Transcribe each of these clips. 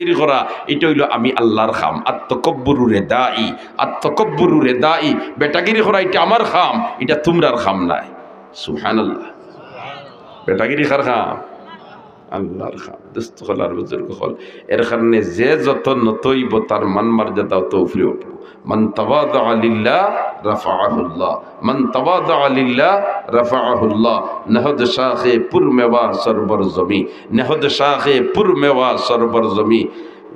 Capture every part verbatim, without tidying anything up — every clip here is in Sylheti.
বেটাগিরি করা, ইটা অইলো আমি আল্লার কাম। আত-তাকাব্বুরু রিদাই, আত-তাকাব্বুরু রিদাই। বেটাগিরি করা, ইটা আমার কাম, ইটা তুমরার কাম নায়। সুবহানাল্লাহ। বেটাগিরি কার কাম? আল্লার কাম। দোস্ত অকল আর বুজুর্গ অকল, এর কারণে যে যত নত অইবো, তার মান মর্যাদা অত উপরে উঠবো। মান তাওয়াদাআ লিল্লাহ রাফাআহুল্লাহ, মান তাওয়াদাআ লিল্লাহ রাফাআহুল্লাহ। নেহদ শাখে পুর মেওয়া সরবর জমি, নেহদ শাখে পুর মেওয়া সরবর জমি।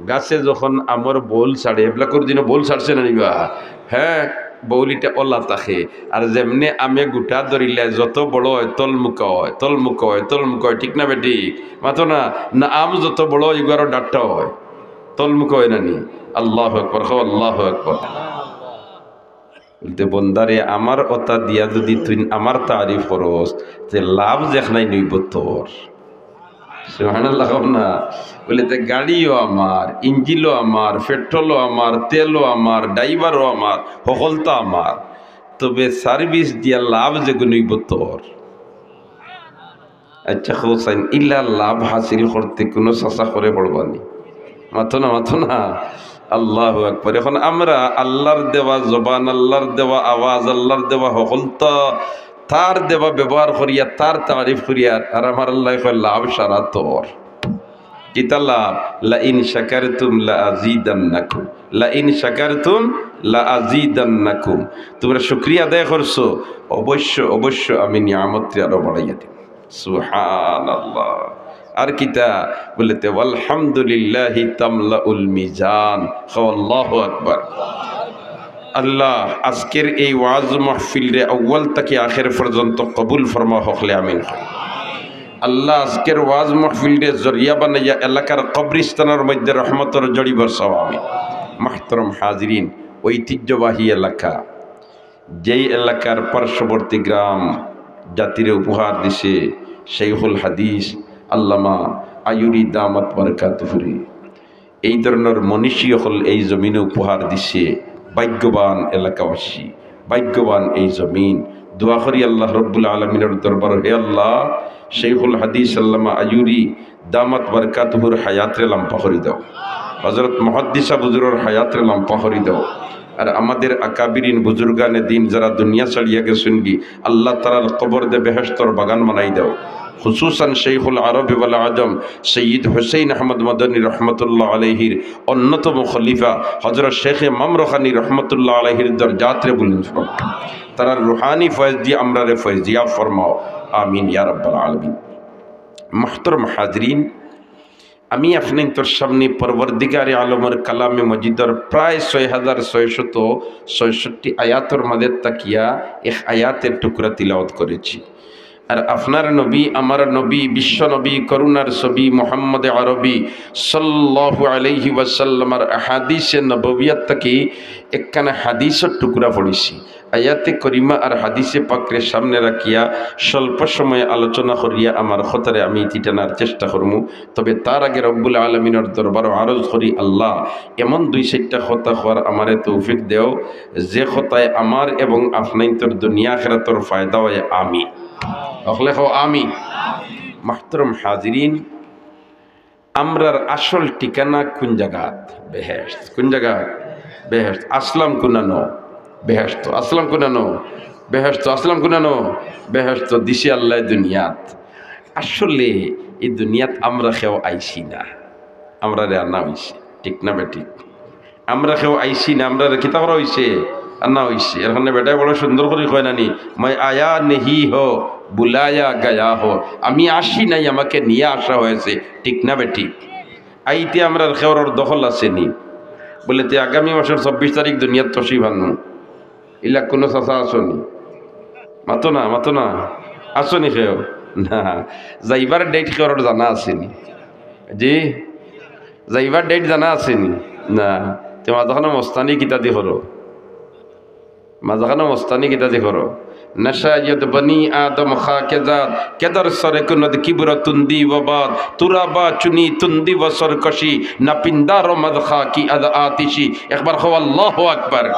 গাছে যখন আমর বউল ছাড়ে, এবলা করে দিনও বউল ছাড়ছে না নি বা? হ্যাঁ, বউলিটা অলা থাকে। আর যেমনে আমে গুটা ধরিলে যত বড় অয়, তলমুখা অয়, তলমুখা অয়, তলমুখা অয়, ঠিক না বেঠিক? মাতো না, না আম যত বড় অয়, ইগু আরো ডাট্টা অয়, তলমুখা অয় না নি? আল্লাহু আকবার, কও আল্লাহু আকবার। বলতে, বন্দারে, আমার অতা দিয়া যুদি তুই আমার তারিফ করস, তে লাভ যেখানাই নইব তোর। সুবহানাল্লাহ কও না? বলে, তে গাড়িও আমার, ইঞ্জিনও আমার, পেট্রোলও আমার, তেলও আমার, ড্রাইভারও আমার, হকলতা আমার, তবে সার্ভিস দিয়া লাভ যেগু নইব তোর। আচ্ছা, হোসেন, ইলা লাভ হাসিল করতে কুনু চাচা করে পড়বানি? মাতো না, মাতো না। আল্লাহু আকবার। এখন আমরা আল্লার দেওয়া জবান, আল্লার দেওয়া আওয়াজ, আল্লার দেওয়া হকলতা, তার দেওয়া ব্যবহার করিয়া, তার তারিফ করিয়া, আর আমার আল্লায় কয়, "লাভ সারা তোর।" কিতা লাভ? "লাইন শাকারতুম লাআযিদান্নাকুম, লাইন শাকারতুম লাআযিদান্নাকুম।" তুমরা শুকরিয়া আদায় করছো, অবশ্য, অবশ্য আমি নিয়ামতরে আরো বাড়াইয়া দিমু। সুবহানাল্লাহ। আর কিতা? বলে তে, "ওয়ালহামদুলিল্লাহি তামলাউল মিজান।" কও আল্লাহু আকবার। আল্লাহ, আজকের এই ওয়াজ মাহফিলরে আউয়াল থাকি আখের পর্যন্ত কবুল ফরমাও, হকলে আমিন। আল্লাহ, আজকের ওয়াজ মাহফিলরে জরিয়া বানাইয়া এলাকার কবরিস্তানর মধ্যে রহমতর জড়ি বরসাও, আমিন। মুহতারাম হাজিরিন, ঐতিহ্যবাহী এলাকা, যেই এলাকার পার্শ্ববর্তী গ্রাম জাতিরে উপহার দিছে শেখুল হাদিস আল্লামা আইয়ুরি দামাত বারকাতুহুরে, এই ধরনর মনীষী অকল এই জমিনে উপহার দিছে, ভাগ্যবান এলাকাবাসী, ভাগ্যবান এই জমিন। দোয়া করি আল্লাহ রব্বুল আলামিনর দরবারো, হে আল্লাহ, শেখুল হাদিস আল্লামা আইয়ুরি দামাত বারকাতুহুর হায়াতরে লাম্বা করি দাও, হযরত মুহাদ্দিসা বুজুরর হায়াতরে লাম্বা করি দাও। আর আমাদের আকাবিরিন বুজুর্গানে দিন যারা দুনিয়া ছাড়িয়া গেছইনগি, আল্লাহ তারার কবররে বেহেশতর বাগান বানাই দাও। খুসুসান শেখুল আরব ওয়াল আজম সৈয়দ হুসেন আহমদ মদনী রহমতুল্লাহ আলাইহির অন্যতম খলিফা হযরত শেখে মামরখানি রহমতুল্লাহ আলাইহির দরজাতরে বুলন্দ ফরমাও। তারার রুহানি ফয়েজ দিয়া আমরারে ফয়েজিয়াব ফরমাও। আমিন ইয়া রাব্বাল আলামিন। মুহতারাম হাজিরিন, আমি আপনাইন্তর সামনে পরওয়ারদিগারে আলমর কালামে মজিদর প্রায় ছয় হাজার ছয়শত ছয়ষট্টি আয়াতর মাঝে থাকিয়া এক আয়াতের টুকরা তিলাওয়াত করেছি। আর আপনার নবী, আমার নবী, বিশ্ব নবী, করুণার ছবি মোহাম্মদ আরবি সাল্লাল্লাহু আলাইহি ওয়াসাল্লামর আহাদিসে নববিয়াত থাকি একখানা হাদিসর টুকরা পড়ছি। আয়াতে করিমা আর হাদিসে পাকরে সামনে রাখিয়া স্বল্প সময়ে আলোচনা করিয়া আমার কথারে আমি ইতি টানার চেষ্টা করমু। তবে তার আগে রব্বুল আলামিনর দরবারো আরজ করি, আল্লাহ, এমন দুই চাইরটা কথা কওয়ার আমারে তৌফিক দেও, যে কথায় আমার এবং আপনাইন্তর দুনিয়া আখিরাতর ফায়দা অয়। আমিন। হকলে কও, আমিন। মুহতারাম হাজিরিন, আমরার আসল ঠিকানা কুন জাগাত? বেহেশত। কুন জাগাত? বেহেশত। আসলাম কুনানো? বেহেশত। আসলাম কুনানো? বেহেশত। আসলাম কুনানো? বেহেশত। দিছে আল্লায় দুনিয়াত। আসলে এই দুনিয়াত আমরা কেউ আইছি না, আমরারে আনা অইছে, ঠিক না বেঠিক? আমরা কেউ আইছি না, আমরারে কিতা করা অইছে? আনা অইছে। এর কারণে বেটায় বড় সুন্দর করি কয় না নি, "মাই আয়া নেহি হো, বুলায়া গায়া হো।" আমি আসি নাই, আমাকে নিয়ে আসা হয়েছে, ঠিক না বেঠিক? আইতে আমরার কেউরর দখল আছে নি? বলে, "তে আগামী মাসর চব্বিশ তারিখ দুনিয়াত তশরিফ আনমু।" ইলা কুনু চাচা আছো নি? মাতো না, মাতো না। আছো নি কেউ? না। যাইবার ডেট কেউরর জানা আছে নি? জি? যাইবার ডেট জানা আছে নি? না। তে মাঝখানো মস্তানি কিতা দি করো? মাঝখানো মস্তানি কিতা দি করো? نشاید بنی آدم خاکزاد، که در سر کند کبر و تندی و باد، ترا با چنی تندی و سرکشی، نپندارم از خاکی از آتشی. একবার কও আল্লাহু আকবার।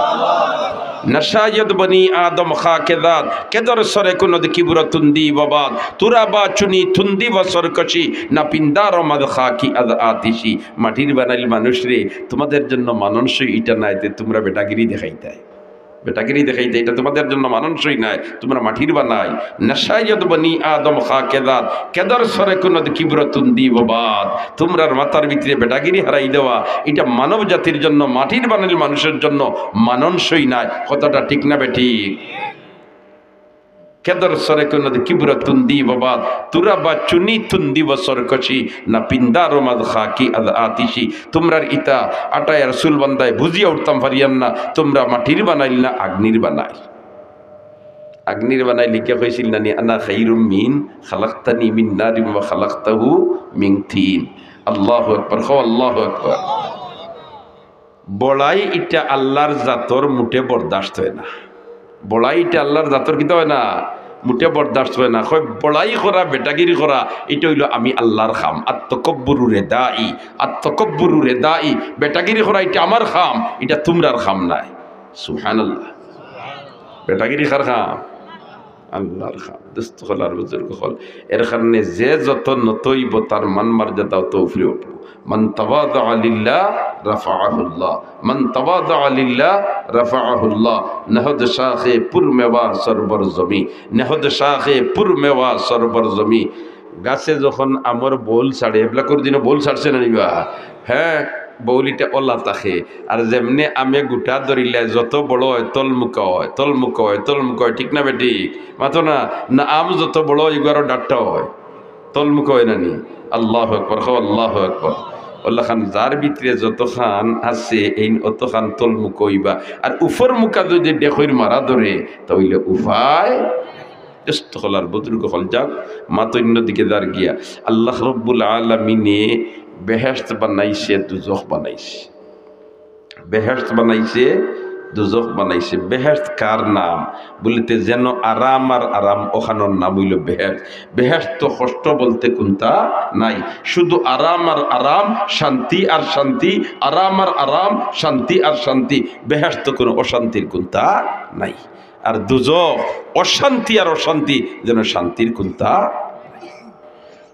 نشاید بنی آدم خاکزاد، که در سر کند کبر و تندی و باد، ترا با چنی تندی و سرکشی، نپندارم از خاکی از آتشی। মাটির বানাইল মানুষরে তোমাদের জন্য মানানসই ইটা নায়, তে তোমরা বেটাগিরি দেখাইতায়। বেটাগিরি দেখাইতে, এটা তোমাদের জন্য মানানসই নায়, তোমরা মাটির বানাইল। نشاید بنی آدم خاکزاد، که در سر کند کبر و تندی و باد। তোমরার মাথার ভিতরে বেটাগিরি হারাই দেওয়া, এটা মানব জাতির জন্য, মাটির বানাইল মানুষের জন্য মানানসই নায়। কথাটা ঠিক না বেঠিক? که در سر کند کبر و تندی و باد، ترا با چنی تندی و سرکشی، نپندارم از خاکی از آتشی। তোমরার ইতা আটায় রসুল বান্দায় বুঝিয়া উঠতাম পারিয়ার না, তোমরা মাটির বানাইল না আগ্নির বানাইল। আগ্নির বানাইল ইগিয়ে কইছিল না নি, أنا خير منه خلقتني من نار وخلقته من طين। আল্লাহু আকবার, কও আল্লাহু আকবার। বড়াই ইটা আল্লাহর জাতর মুটে বরদাস্ত অয় না। বড়াই ইটা আল্লাহর জাতর কিতা অয় না? মুটে বরদাস্ত অয় না। কয় বড়াই করা, বেটাগিরি করা, ইটা অইলো আমি আল্লাহর কাম। আত-তাকাব্বুরু রিদাই, আত-তাকাব্বুরু রিদাই। বেটাগিরি করা ইটা আমার কাম, ইটা তোমরার কাম নায়। সুবহানাল্লাহ। বেটাগিরি কার কাম? আল্লাহর কাম। দোস্ত অকল আর বুজুর্গ অকল, এর কারণে যে যত নত অইবো, তার মান মর্যাদা অত উপরে উঠবো। من تواضع لله رفعه الله، من تواضع لله رفعه الله। নেহদ শাখে পুর মেওয়া সরবর জমি, নেহদ শাখে পুর মেওয়া সরবর জমি। গাছে যখন আমর বউল ছাড়ে, এবলা করে দিনও বউল ছাড়ছে না নি বা? হ্যাঁ, বউল ইটা অলা থাকে। আর যেমনে আমে গুটা ধরিলে যত বড় অয়, তলমুকা অয়, তলমুকা অয়, তলমুকা অয়, ঠিক না বেঠিক? মাতো না, না আম যত বড় অয়, ইগু আরো ডাট্টা অয়, তলমুকা অয় না নি? আল্লাহু আকবার, কও আল্লাহু আকবার। অলাখান যার ভিতরে যতখান আছে, এইন অতখান তলমুকা অইবা। আর উপরমুকা যদি ডেকইর মারা ধরে, তা অইলে উপায় দোস্ত অকল আর বুজুর্গ অকল, যাক, মাত অইন্য দিকে যার গিয়া। আল্লাহ রব্বুল আলামিনে বেহেশত বানাইছে, দুজখ বানাইছে। বেহেশত বানাইছে, দুজখ বানাইছে। বেহেশত কার নাম? বুলিতে যেন আরাম আর আরাম, অখানর নাম অইলো বেহেশত। বেহেশত কষ্ট বলতে কুন্তা নাই, শুধু আরাম আর আরাম, শান্তি আর শান্তি, আরাম আর আরাম, শান্তি আর শান্তি। বেহেশত কুনু অশান্তির কুন্তা নাই। আর দুজখ অশান্তি আর অশান্তি, যেন শান্তির কুন্তা।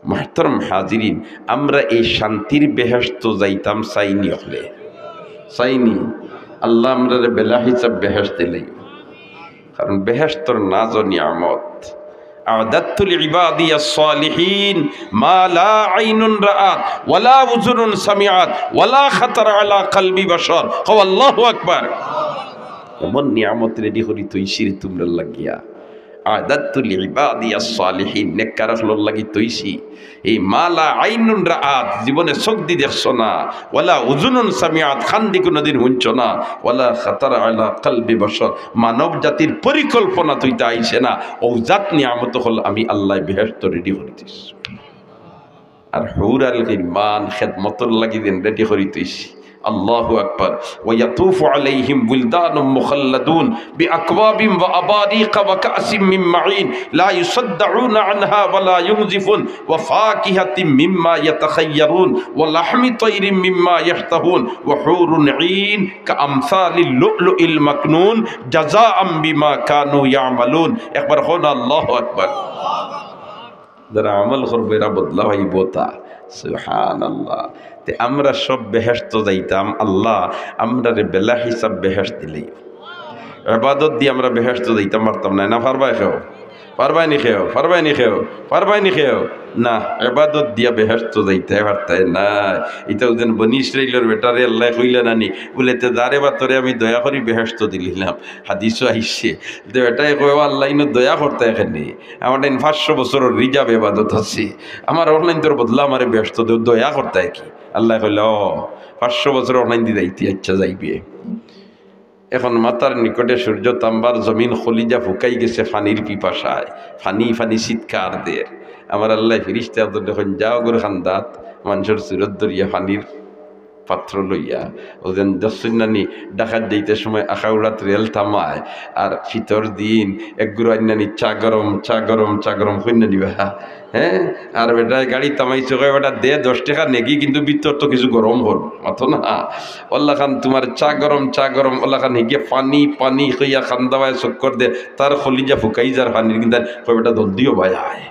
মুহতারাম হাজিরিন, আমরা এই শান্তির বেহেশত যাইতাম চাইনি অকলে? চাইনি? আল্লাহ আমরারে বেলা হিসাব বেহেশত দিলাইও, কারণ বেহেশতর নাজ ও নিয়ামত। أعددت لعبادي الصالحين ما لا عين رأت ولا أذن سمعت ولا خطر على قلب بشر। কও আল্লাহু আকবার। এমন নিয়ামত রেডি করি থইছি রে তুমরার লাগিয়া। أعددت لعبادي الصالحين, নেককার অকলর লাগি থইছি। এই ما لا عين رأت, জীবনে চোখ দি দেখছো না, ولا أذن سمعت, কান দি কুনুদিন হুনছো না, ولا خطر على قلب بشر, মানব জাতির পরিকল্পনাত অইতা আইছে না। অউ জাত নিয়ামত অকল আমি আল্লায় বেহেশত রেডি করি থইছি। আর হুর আর গিলমান খেদমতর লাগি যেন রেডি করি থইছি। আল্লাহু আকবার। ويطوف عليهم ولدان مخلدون بأكواب وأباريق وكأس من معين لا يصدعون عنها ولا ينزفون وفاكهة مما يتخيرون ولحم طير مما يشتهون وحور عين كأمثال اللؤلؤ المكنون جزاء بما كانوا يعملون। একবার কও না আল্লাহু আকবার। যারা আমল করবো, এরা বদলা পাইবো তা। সুবহানাল্লাহ। তে আমরা সব বেহেশত যাইতাম, আল্লাহ আমরারে বেলা হিসাব বেহেশত দিলাইও। ইবাদত দি আমরা বেহেশত যাইতাম পারতাম না, না পারবায় কেউ? পারবায় নি কেউ? পারবায় নি কেউ? পারবায় নি কেউ? না, ইবাদত দিয়া বেহেশত যাইতায় পারতায় না। ইতাউ যেন বনি ইসরাইলর বেটারে আল্লায় কইলা না নি, বুলে, "তে যারে বা তোরে আমি দয়া করি বেহেশত দিলিলাম।" হাদিসও আইছে। তে বেটায় কয়, "ও আল্লাহ, ইনো দয়া করতায় কেনে?" আমার টাইম পাঁচশো বছরর রিজার্ভ ইবাদত আছে। আমার অনলাইন তোর বদলা আমারে বেহেশত দেও, দয়া করতায় কি? আল্লায় কইলা, "ও, পাঁচশো বছর অনলাইন দি যাইতে, আচ্ছা, যাইবে।" এখন মাথার নিকটে সূর্য তাম্বার, জমিন কলিজা ফুকাই গেছে পানির পিপাসায়, পানি পানি চিৎকার দের। আমার আল্লায় ফিরিস্তা অকলরে কইন, "যাও গরু খান্দাত, মানষর সুরত ধরিয়া পানির পাত্র লইয়া। অউ যেন দেখছইন না নি, ঢাকাত যাইতে সময় আখাউড়াত রেল থামায়, আর শীতর দিন এক গুরু আইন না নি, চা গরম, চা গরম, চা গরম, কইন না নি বা? হ্যাঁ, আর বেটায় গাড়ি থামাইছে, কয়, "বেটা, দে দশ টেকা নেগি, কিন্তু ভিতর তো কিছু গরম কর, মাতো না।" অলাখান তুমার চা গরম, চা গরম, অলাখান হিগে পানি, পানি কইয়া খান্দাবায় চক্কর দে, তার কলিজা ফুকাই যার পানির, কিন্তু কয়, "বেটা, জলদি অ ভাই আয়।"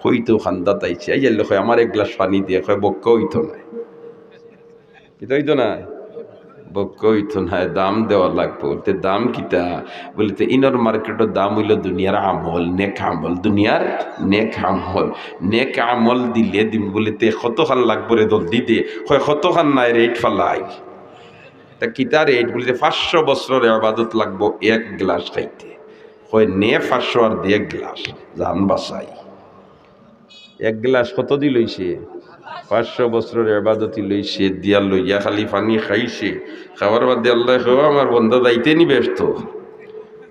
কইতো খান্দাত আইছে, আইয়া কয়, "আমার এক গ্লাস পানি দে।" কয়, "বক্কা অইতো নায়।" কিতা অইতো নায়? বক্কা অইতো নায়, দাম দেওয়া লাগবো। তে দাম কিতা? বলে, তে ইনর মার্কেটর দাম অইলো দুনিয়ার আমল, নেক আমল, দুনিয়ার নেক আমল। নেক আমল দিলে দিম। বলে, তে কতখান লাগবো রে, জলদি দে। কয়, কতখান নায়, রেট ফালাই। তা কিতা রেট? বলে, পাঁচশো বছরর ইবাদত লাগবো এক গ্লাস খাইতে। কয়, নে পাঁচশো আর দে এক গ্লাস, জান বাঁচাই। এক গ্লাস কত দি লইছে? পাঁচশো বছরর ইবাদতি লইছে, দিয়া লইয়া খালি পানি খাইছে। খাওয়ার বাদে আল্লায় কয়, "আমার বন্দা যাইতে নি বেহেস্তো?"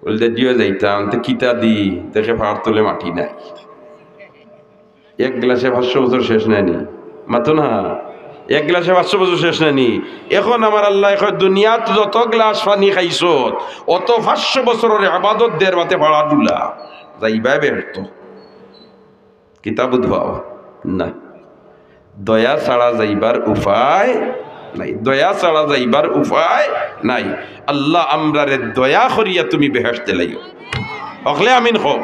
বলে, "জি অয় যাইতাম।" "তে কিতা দি?" দেখে পাওর তলে মাটি নাই। এক গ্লাসে পাঁচশো বছর শেষ নায় নি? মাতো না। এক গ্লাসে পাঁচশো বছর শেষ নায় নি? এখন আমার আল্লায় কয়, দুনিয়াত যত গ্লাস পানি খাইছত, অত পাঁচশো বছরর ইবাদত দের বাদে ফাড়া ডুলা। যাইবায় বেহেস্তো। কিতা বুঝবায়? না। দয়া ছাড়া যাইবার উপায় নাই, দয়া ছাড়া যাইবার উপায় নাই। আল্লাহ, আমরারে দয়া করিয়া তুমি বেহেস্ত দিলাইও। হকলে আমিন কও।